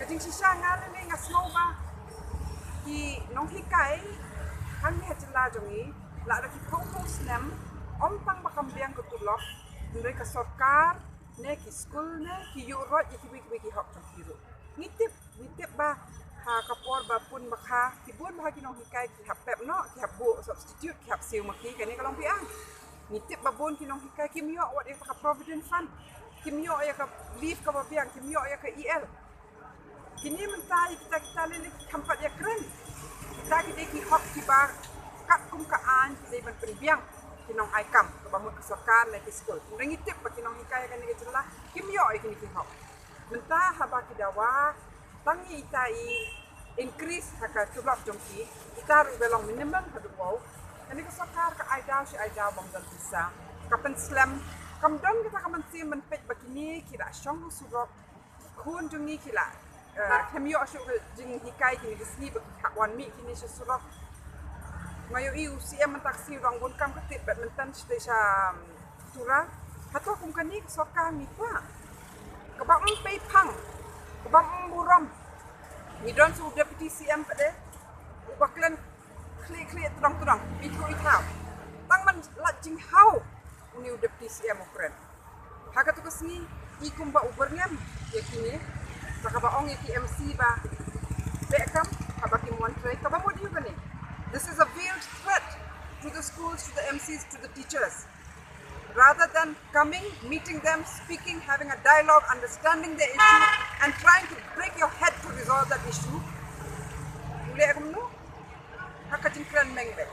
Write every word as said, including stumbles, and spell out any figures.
Jingshisha nga lei lei nga sngew ba ki nonghikai hangne ha jylla jong ngi, lada ki phew phew snem, ym tang ba kam biang ka tulop, hynrei ka sorkar ne ki skul ne ki ïuh roit ïa kiwei kiwei ki hok jong ki ruh. Ngi tip, ngi tip ba ha ka por ba pun ba kha, ki bun ba ha ki nonghikai ki hap pep noh, ki hap buh substitute, ki hap siew ma ki, kane ka long biang. Ngi tip ba bun ki nonghikai kim ïoh wat ïa ka provident fund, kim ïoh ïa ka leave kaba biang, kim ïoh ïa ka E L. Kine mynta ïa kita kita lei lei ki kham pat ïakren. Kita ki dei ki hok kiba katkum ka aiñ ki dei ban pynbiang ki nongai kam kaba mut ka sorkar ne ki skul. Hynrei ngi tip ba ki nonghikai ha kane ka jylla kim ïoh ïa kine ki hok. Mynta haba ki dawa tang ïa ita i increase ha ka tulop jong ki, ita ruh ba long minimum haduh wow. Kane ka sorkar ka ai daw shi ai daw bym don pisa. Ka pynslem, kam don kata ka mynsiem ban peit ba kine ki la shong ha surok, khun jong ngi ki la, eh, khlem ïoh shuh ka jinghikai kine ki sngi ba ki hap wan mih kine sha surok. Nga ïohi u C M mynta ka sngi u dang bun kam ka tip badminton shatei sha, um, Tura. Hato kum kane ka sorkar ngi kwah kaba ym pei phang, kaba ym burom. Ngi don sa u deputy C M pat de uba kren khlieh khlieh tdong tdong, ithuh ithaw. Tang ban lait jinghaw une u deputy C M u kren. Ha katu ka sngi i kumba u byrngem ïa kine, ba kaba ong ïa ki M C ba beh kam haba kim wan trei, kaba mut ïa kane. This is a veiled threat to the schools, to the M Cs, to the teachers. Rather than coming, meeting them, speaking, having a dialogue, understanding the issue, and trying to break your head to resolve that issue, u leh kumno? Ha ka jingkren meng beit.